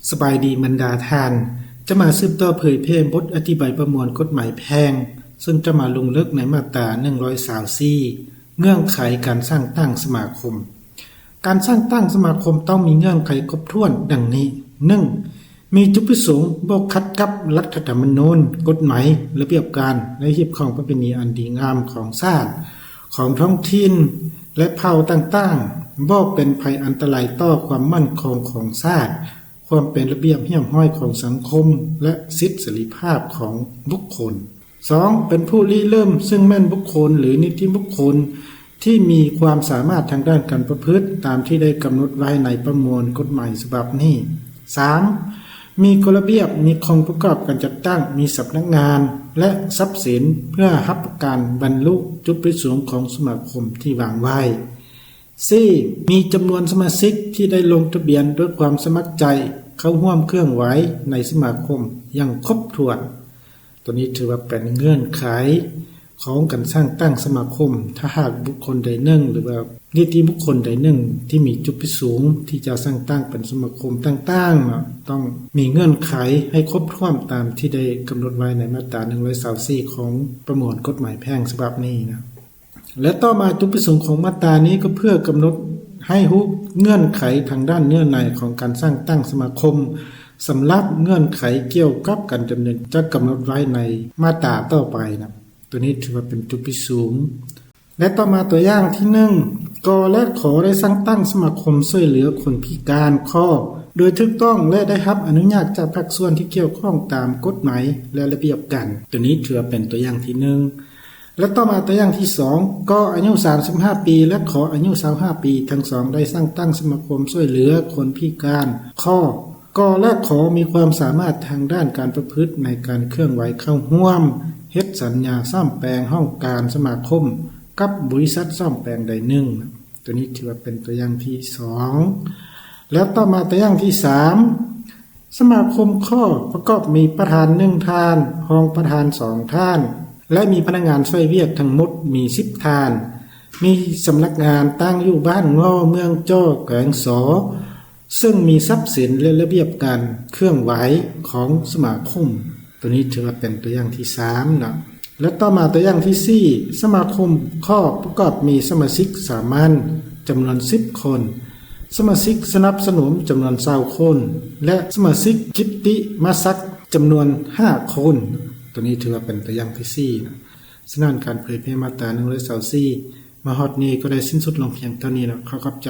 ສະບາຍດີບັນດາທ່ານ, ຈະມາສືບຕໍ່ເຜີຍແຜ່ບົດອະທິບາຍປະມວນກົດໝາຍແພ່ງ, ເຊິ່ງຈະມາລົງເລິກໃນມາດຕາໜຶ່ງຮ້ອຍຊາວສີ່ ເງື່ອນໄຂການສ້າງຕັ້ງສະມາຄົມ. ການສ້າງຕັ້ງສະມາຄົມຕ້ອງມີເງື່ອນໄຂຄົບຖ້ວນດັ່ງນີ້, ໜຶ່ງ ມີຈຸດປະສົງບໍ່ຂັດກັບລັດຖະທຳມະນູນ, ກົດໝາຍ, ລະບຽບການ ແລະ ຮີດຄອງປະເພນີອັນດີງາມຂອງຊາດ, ຂອງທ້ອງຖິ່ນ ແລະ ເຜົ່າຕ່າງໆ, ບໍ່ເປັນໄພອັນຕະລາຍຕໍ່ຄວາມໝັ້ນຄົງຂອງຊາດ, ຄວາມເປັນລະບຽບຮຽບຮ້ອຍຂອງສັງຄົມ ແລະ ສິດເສລີພາບຂອງບຸກຄົນ. ສອງ ເປັນຜູ້ລິເລີ່ມ, ເຊິ່ງແມ່ນບຸກຄົນ ຫຼື ນິຕິບຸກຄົນ ທີ່ມີຄວາມສາມາດທາງດ້ານການປະພຶດ ຕາມທີ່ໄດ້ກຳນົດໄວ້ໃນປະມວນກົດໝາຍສະບັບນີ້. ສາມ ມີກົດລະບຽບ, ມີອົງປະກອບການຈັດຕັ້ງ, ມີສຳນັກງານ ແລະ ຊັບສິນ ເພື່ອຮັບປະກັນບັນລຸຈຸດປະສົງຂອງສະມາຄົມທີ່ວາງໄວ້. ສີ່ ມີຈຳນວນສະມາຊິກທີ່ໄດ້ລົງທະບຽນດ້ວຍຄວາມສະໝັກໃຈເຂົ້າຮ່ວມເຄື່ອນໄຫວໃນສະມາຄົມຢ່າງຄົບຖ້ວນ. ໂຕນີ້ຖືວ່າເປັນເງື່ອນໄຂຂອງການສ້າງຕັ້ງສະມາຄົມ. ຖ້າຫາກບຸກຄົນໃດໜຶ່ງ ຫຼືວ່ານິຕິບຸກຄົນໃດໜຶ່ງທີ່ມີຈຸດປະສົງທີ່ຈະສ້າງຕັ້ງເປັນສະມາຄົມຕ່າງໆເນາະ, ຕ້ອງມີເງື່ອນໄຂໃຫ້ຄົບຖ້ວນຕາມທີ່ໄດ້ກຳນົດໄວ້ໃນມາດຕາໜຶ່ງຮ້ອຍຊາວສີ່ຂອງປະມວນກົດໝາຍແພ່ງສະບັບນີ້ນະ. ແລະ ຕໍ່ມາຈຸດປະສົງຂອງມາດຕານີ້ກໍເພື່ອກຳນົດໃຫ້ຮູ້ເງື່ອນໄຂທາງດ້ານເນື້ອໃນຂອງການສ້າງຕັ້ງສະມາຄົມ ສຳລັບເງື່ອນໄຂກ່ຽວກັບການດຳເນີນຈະກຳນົດໄວ້ໃນມາດຕາຕໍ່ໄປນະ. ໂຕນີ້ຖືວ່າເປັນຈຸດປະສົງ. ແລະ ຕໍ່ມາຕົວຢ່າງທີໜຶ່ງ ກ ແລະ ຂ ໄດ້ສ້າງຕັ້ງສະມາຄົມຊ່ວຍເຫຼືອຄົນພິການ ຂ ໂດຍຖືກຕ້ອງ ແລະ ໄດ້ຮັບອະນຸຍາດຈາກພາກສ່ວນທີ່ກ່ຽວຂ້ອງຕາມກົດໝາຍ ແລະ ລະບຽບການ. ໂຕນີ້ຖືວ່າເປັນຕົວຢ່າງທີໜຶ່ງ. ແລະ ຕໍ່ມາຕົວຢ່າງທີສອງ ກ ອາຍຸສາມສິບຫ້າປີ ແລະ ຂ ອາຍຸຊາວຫ້າປີ ທັງສອງໄດ້ສ້າງຕັ້ງສະມາຄົມຊ່ວຍເຫຼືອຄົນພິການ ຂ ກ ແລະ ຂ ມີຄວາມສາມາດທາງດ້ານການປະພຶດໃນການເຄື່ອນໄຫວເຂົ້າຮ່ວມເຮັດສັນຍາສ້ອມແປງຫ້ອງການສະມາຄົມກັບບໍລິສັດສ້ອມແປງໃດໜຶ່ງ. ໂຕນີ້ຖືວ່າເປັນຕົວຢ່າງທີສອງ. ແລ້ວຕໍ່ມາຕົວຢ່າງທີສາມ ສະມາຄົມ ຂ ປະກອບມີປະທານໜຶ່ງທ່ານ, ຮອງປະທານສອງທ່ານ ແລະ ມີພະນັກງານຊ່ວຍວຽກທັງໝົດມີສິບທ່ານ, ມີສຳນັກງານຕັ້ງຢູ່ບ້ານງໍ່ ເມືອງຈໍ້ ແຂວງ ສ ເຊິ່ງມີຊັບສິນ ແລະ ລະບຽບການເຄື່ອນໄຫວຂອງສະມາຄົມ. ໂຕນີ້ຖືວ່າເປັນຕົວຢ່າງທີສາມເນາະ. ແລະ ຕໍ່ມາຕົວຢ່າງທີສີ່ ສະມາຄົມ ຂ ປະກອບມີສະມາຊິກສາມັນຈຳນວນສິບຄົນ, ສະມາຊິກສະໜັບສະໜູນຈຳນວນຊາວຄົນ ແລະ ສະມາຊິກກິດຕິມະສັກຈຳນວນຫ້າຄົນ. ໂຕນີ້ຖືວ່າເປັນຕົວຢ່າງທີສີ່ເນາະ. ສະນັ້ນ ການເຜີຍແຜ່ມາດຕາໜຶ່ງຮ້ອຍຊາວສີ່ ມາຮອດນີ້ກໍໄດ້ສິ້ນສຸດລົງພຽງເທົ່ານີ້ເນາະ. ຂໍຂອບໃຈ.